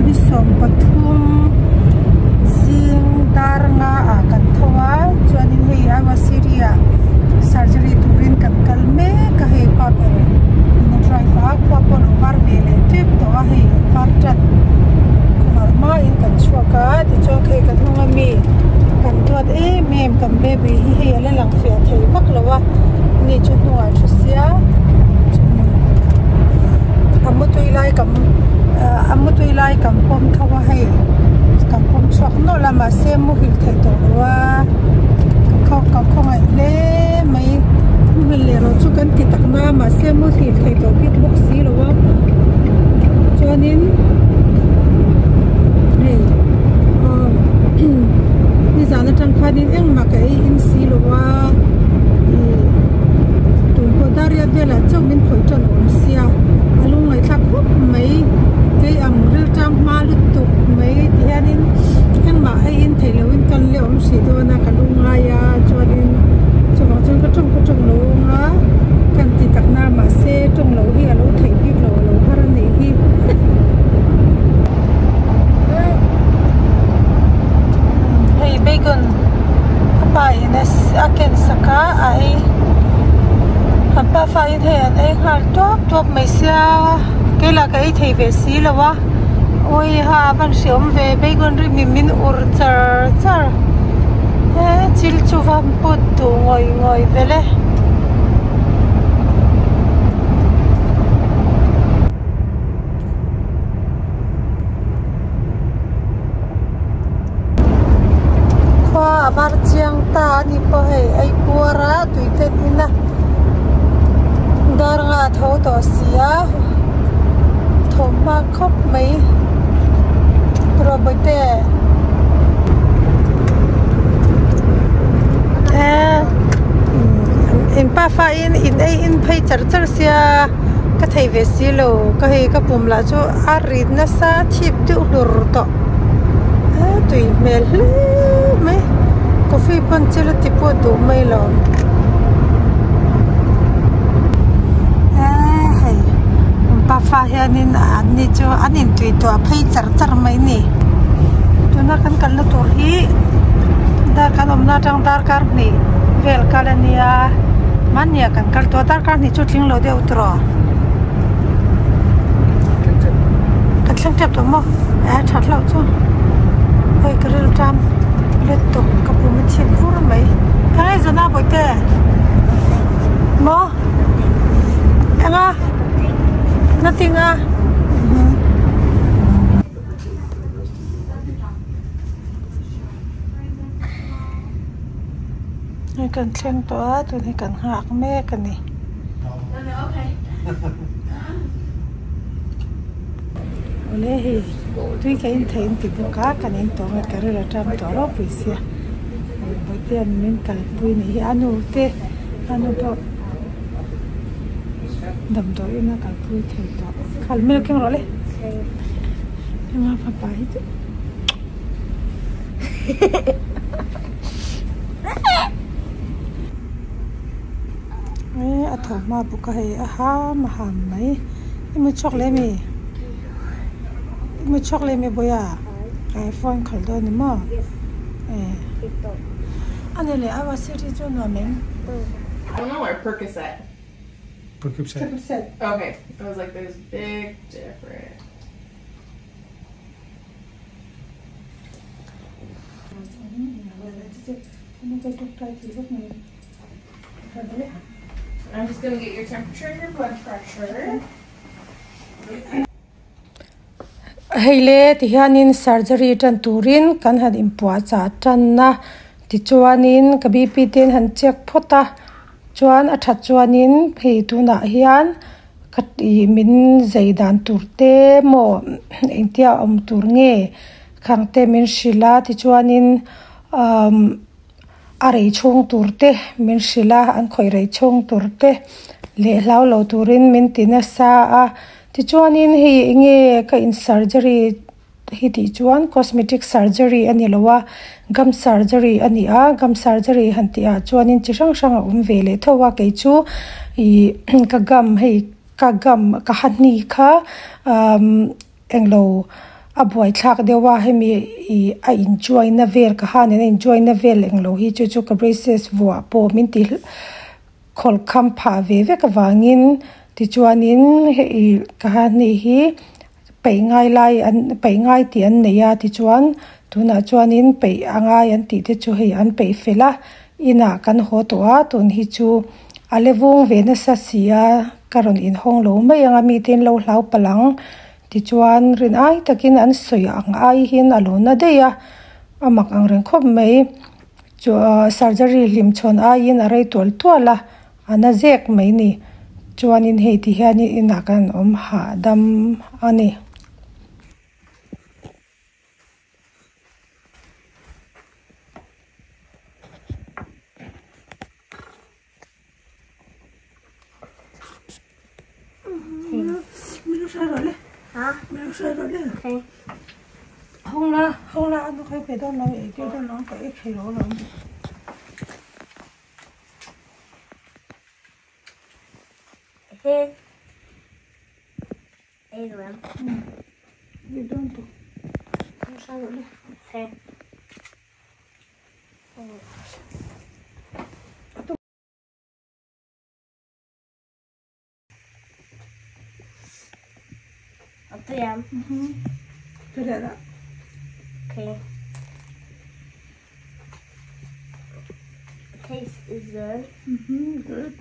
Ni 13 zing dar nga ah kan tho a chuanin hei Iowa City ah surgery turin kan kal mek a hei pa ber in a drive a khua pawh a lo var ve leh tep tawh a hei var tan khawvar hmain kan chhuak a tichuan hei kan hnung ami kan duat em em kan baby hi hei a la lang fiah thei vak lo a ani chu hnungah thu sia a mutui lai kam a mutui lai kan pawm tho a hei kan pawm chhuak nawlh a mahse muhil theih tawh lo a ka ka khawngaih hle mai muhil leh rawh chu kan ti tak na mahse muhil theih tawh bik bawk si lo a chuanin hei aw nizan atang khanin engmah ka ei in si lo a ih tun pawh dariat velah chauh min khawih tan a awm sia a lungngaihthlak khawp mai kei ang riltang hma lutuk mai ti hianin engmah ei in theih lohin kan la awm hrih dawn a ka lungngai a chuanin chuvang chuan ka tawng ka tawng lo ang a kan ti tak na mahse tawng loh hi a lo theih bik lo a lo har a nih hi. Hei bacon a pa in a ken sak a a ei an pa fa in hei an ei nghal tuap tuap mai sia kei lah ka ei thei ve si lo a awiha a van hreawm ve bacon rim in min ur char char he chil chu va put duh ngawih ngawih vel e. Khua a var chiang ta a ni pawh hei ei puar a tui te an in a dar nga a tho tawh si a thawmhma khawp mai rawh te in pa fa in in ei in phei char char sia ka thei ve si lo ka hei ka pum lah chu a rit nasa thip deuh hlur tawh a tui hmel hle mai coffee pawn chil a ti pawh duh mai lo hei pa fa hianin an ni chu an intui tawh a phei char char mai a ni tuna kan kalna tur hi dar kan awmna atang darkar hnih vel kal a nia mahnia kan kal tawh a darkar hnih chu tling lo deuh tawh kan thleng tep tawh maw a that hlauh chu hei ka ril tan let tawp ka pum a chhip vur mai eng e zana bawihte maw eng a nothing a. Hei kan thleng tawh a tun hi kan nghak mek a ni. Awle hei tui ka in thei in ti bawk a kan in tawng a ka ril a tam tawh ropui sia Bawihte-a'n min kalpui nih hi a nu te a nu pawh damdawiin a kalpui thei tawh khal milk keng rawh le eng a fapa hi chu. A tho hma bawk a hei a ham a ham mai i mu chhuak leh ami i mu chhuak leh ami bawiha eh phone khalh dawn ni maw eh a ni leh a city chu nuam em. Percocet. Percocet. Okay, I was like, there's big difference. I'm just gonna get your temperature and your blood pressure. Hei le tihianin surgery tan turin kan han inpuahchah tan a tichuanin ka BP te an han check phawt a chuan a that chuanin hei tunah hian ka ih min zai dan tur te maw engtia awm tur nge khang te min hrilh a tichuanin umm a rei chhung tur te min hrilh a an khawih rei chhung tur te leh hlau lo turin min ti nasa a tichuanin hei enge ka in surgery hi tih chuan cosmetic surgery a ni lo a gum surgery a ni a gum surgery han tih ah chuanin chi hrang hrang a awm ve leh tho a kei chu ih ka gum hei ka gum ka ha hni kha umm englo. a buaithlak deuh a hemi ih a inchuai na vel ka ha nen a inchuai na vel englo hi chu chu ka braces vuah pawh min ti khawlh kham phah ve vek avangin tichuanin hei ka ha hnih hi peih ngai lai an peih ngai tih an nei a tichuan tunah chuanin peih a ngai an tih te chu hei an peih fel a inah kan haw tawh a tun hi chu a le vung ve nasa si a ka rawn inhawng lo mai ang a mite in lo hlau palh ang tichuan rin ai takin an sawi ang ai hian a lo na daih a a mak ang reng khawp mai. Chu surgery hlim chhawn aiin a rei tual tual a, a na zek mai ni. Chuanin hei ti hianin inah kan awm hahdam a ni. Okay. Taste is good. Mm-hmm, good.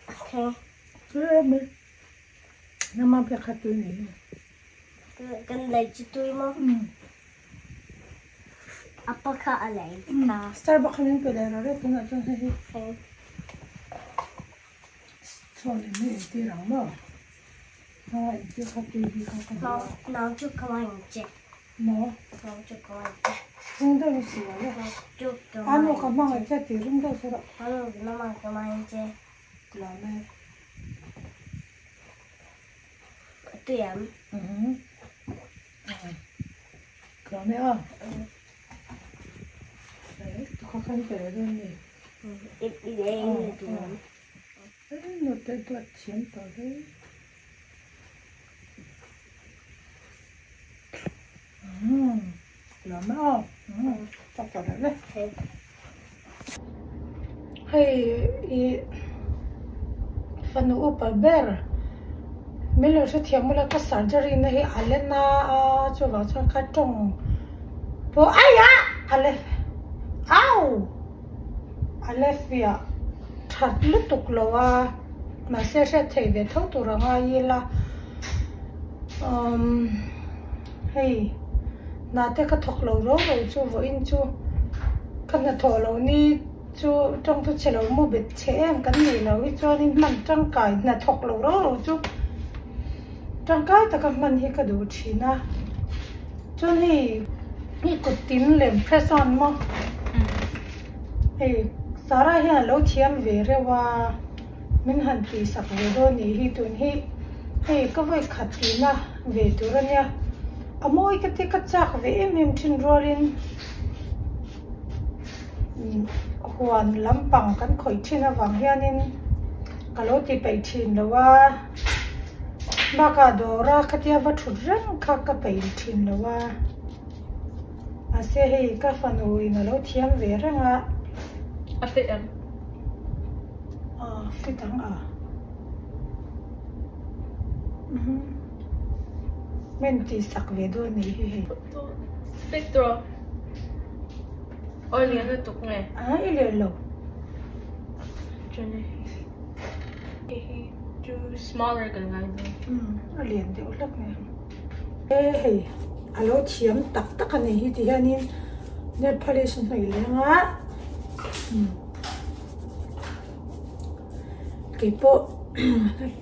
Okay. Nama pe kha tu ni. Kan lei chu tui maw? Apa kha a lei kha. Starbucks kha min pe leh rawh le tunah chuan hei hi. Chhuan in hei entir ang maw? Ha entir kha tui hi kha ka duh a. Nang chu ka mai ang che. Maw? Nang chu ka mai ang che. Ring deuh in si lo le. A nu ka hmangaih che tih ring deuh chu rawh. A nu ka mai ang che. Tlawm e. Tui am. Tlawm e aw. Tukha khan pe leh dawn ni. I ei ni tui am. Nute duat thiam tawh hle. Tlawm e aw. Tak tawh leh le. Hei i fanu upa ber min lo hrethiam ula ka surgery na hi a la na a chuvang chuan ka tawng pawh aia a la au a la fiah that lutuk lo a mahse hriat theih ve tho tur a ngai ila umm hei. Hna te ka thawk lo ro ro chu vawiin chu ka hnathawh loh ni chu tawng chu chhe lo mu bet chhe em kan nei lo hi chuanin hman tangkai hna thawk lo ro ro chu tangkai taka hman hi ka duh thin a chuan hei hi kut tin lem press on maw hei Sarah hian a lo thiam ve reuh a min han tihsak ve dawn nih hi tun hi hei ka vawi khat tihna ve tur a nia a mawi ka ti ka chak ve em em thin rualin huan lampang kan khawih thin avang hianin ka lo ti peih thin lo a bakah dawra khatia va thut reng kha ka peih thin lo a mahse hei ka fanu in a lo thiam ve reng a. A fit em? A fit ang a. Men tih sak ve dawn nih hi hei. Fit rawh. Awi lian lutuk nge? A i lian lo. Chuan hei hi chu smaller kan ngai dawn. A lian deuh hlek mai. E hei a lo thiam tak tak a ni hi ti hianin nail polish a hnawih leng a. Keipawh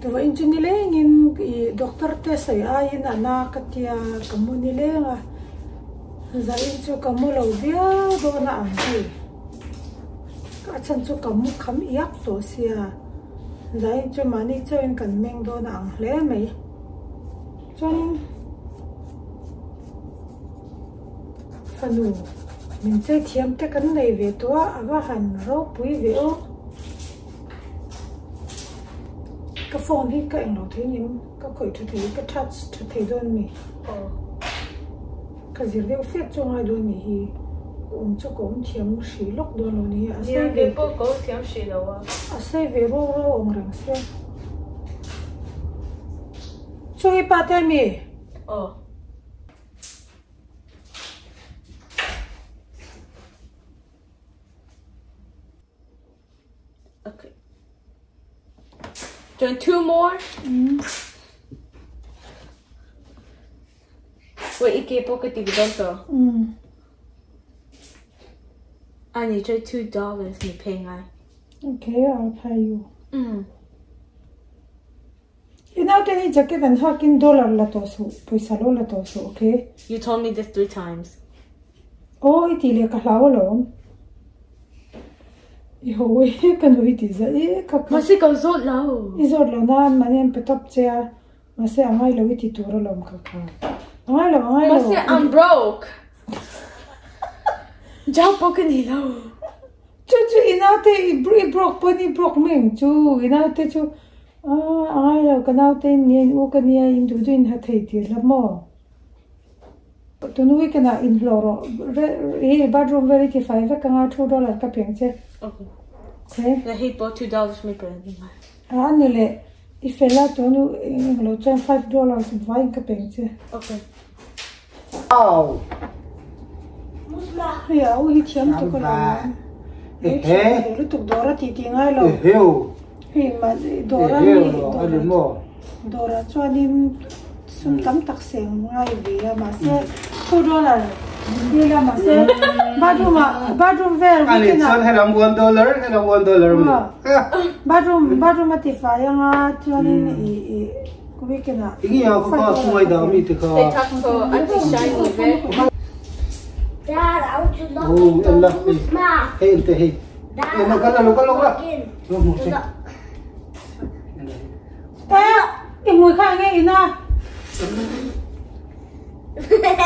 vawiin chu nilengin ih doctor te sawi aiin a na ka tia ka mu nileng a zain chu ka mu lo viau dawn a ang hei a chhan chu ka mu kham iak tawh sia zain chu mahni chauhin kan meng dawn a ang hle mai chuanin fanu min chei thiam te kan nei ve tawh a a va han ropui ve aw. Ka phone hi ka englo thei ngem ka khawih tha thei ka touch tha thei dawn mi? Aw. Ka zir deuh fek chu angai dawn nih hi. Ka awm chu ka awm thiam hrih lawk dawn lo nih hi. A sei ve Nia keipawh ka awm thiam hrih lo a. A sei ve ruau ruau awm reng se. Chu hi pa te mi? Aw. Okay. Join two more. Mm. Wait, ike po ka ti to. Mm. I need try $2 ni pay ngai. Okay, I'll pay you. Mm. I naute hi jacket an hakin dollar la tawh suh, pawisa lo la tawh suh, okay? You told me this 3 times. Aw, i tih leh ka hlau alawm. I ho e, ka nu i tih zah e, ka ka. Mahse ka zawt lo. I zawt lo nan mahni an pe tawp che a, mahse a ngai lo i ti tur alawm ka kha. A ngai lo, a ngai lo. Mahse I'm broke. Job pawh ka nei lo. Chu chu i naute i broke pawh ni broke mai ang chu, i naute chu ah a ngai lo ka naute in nia in u ka nia in duh duh in ha thei tir la maw. Tun weekend ah in hlawh rawh hi bathroom vel i ti fai vek anga $2 ka piang che. Okay. Okay. La hei pawh $2 mai pawh ni mai. A ni le i fel a tun englo chuan $5 vaiin ka piang che. Okay. Au. Hei a u hi thiam tuk a lo. Ehe. Lutuk dawr a tih tih ngai lo. Eheu. Hei ma dawr a mi dawr dawr ah chuanin sum tam tak seng ngai ve a mahse $2 dil a mahse bathroom ah bathroom vel weekend ah. Ani chuan helam $1 helam $1 mi. Bathroom bathroom a ti fai anga chuanin i i weekend ah. Ingi a kha kha sumai da mi te kha. They talk so a ti shiny ve. Dad, I want to look Oh, at the Allah. Musma. Hey, ente hey. Dad, Eh, no, kala, lo, kala, kala. Login. Lo, mo, che. Eh, i mui kha nge ina.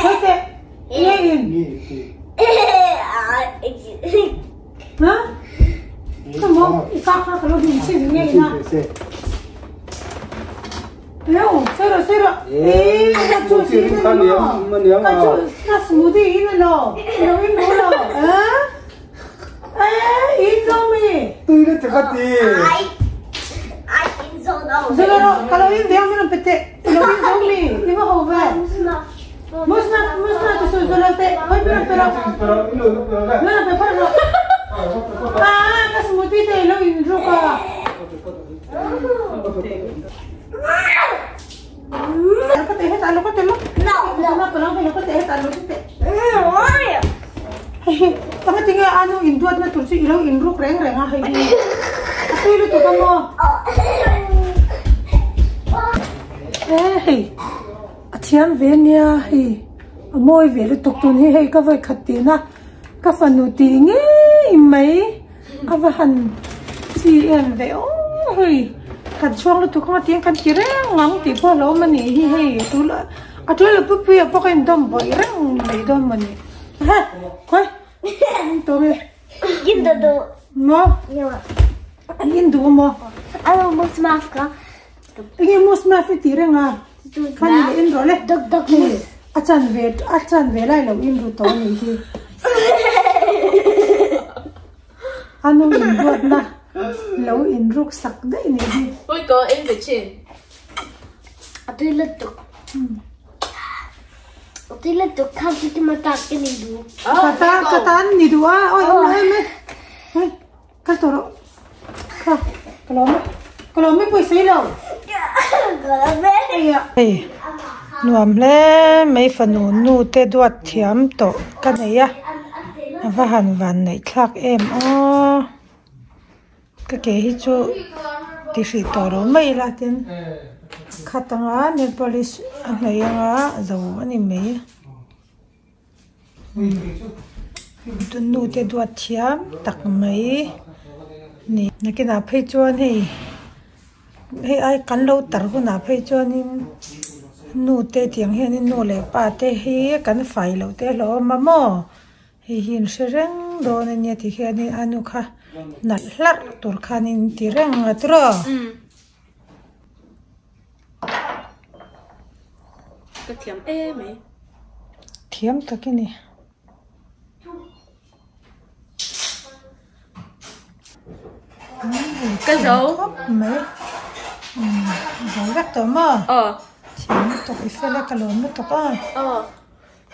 Khoi te. Nge in. Nge, te. Ha? Come on, i ka kha ka lo hin chin nge ina. Se. Leo, sero sero. Eh, Eh, ka chu si ka na niam, mo. ma niam Ka à. chu na smoothie in lo. Lo in lo lo. Eh? Eh, in zo mi. Tui le te ka ti. I can so know. Zero ro, ka lo in viang min pete. Lo in zo mi. I ma ho ve. Musma. Musna, musna tu su zo lo te. Hoi pero pero. Pero, ilo, ilo, ilo. No, pe pero. Ah, ka smoothie te lo in ro ka. Lo ka te het alo ka te lo. No, no. Na pa lang lo ka te het alo te. Mario. Hei, tanga tinga anu in duat na tur chu ilo in ruk reng reng a hei. A tui lu tu ka mo. Eh, hei. A thiam ve nia hei. A mawi ve lutuk tun hi hei ka vawi khat ti na. Ka fanu ti ngei mai. A va han chi em ve aw hei. Kan chhuak lutuk anga tiang kan ti reng ang tih pawh a lo awm a nih hi hei tul a tul lo pui pui ah pawh ka indawm bawih reng mai dawn maw ni. Ha khawi tawng e. In the door. Maw? In duh maw? Ano musmaf ka? Enge musmaf i ti reng a? Khani leh in rawh le. Dog dog Hei a chan ve a chan ve lai lo in ru tawh a nih hi. A nu in duatna lo in ruk sak daih nih hi. We go in the chin. A tui lutuk. A tui lutuk kha chu ti ma tak ka ni duh. Ka ta ka ta an ni duh a awi awm lo em e. Hei kal tawh rawh. Kha ka lawm e. Ka lawm e pawisa i lo. Ka lawm e. Hei nuam hle mai fanu nu te duat thiam tawh ka nei a. A va han van neih thlak em aw. Ka ke hi chu ti hrih tawh lo mai ila tin khat anga nail polish a hnawih anga a zo a ni mai. Nu te duat thiam tak mai ni. Nakinah phei chuan hei hei ai kan lo tar hunah phei chuanin nu te tiang hianin nu leh pa te hi kan fai loh te hlawm a maw. Hei hi in hre reng dawn a nia ti hianin a nu kha nalh hlarh tur khanin ti reng a tiraw. Ka thiam em mai. Thiam tak i ni. Ka zo. Khawp mai. Zo vek tawh maw? Aw. Thiam lutuk i fel a ka lawm lutuk a. Aw.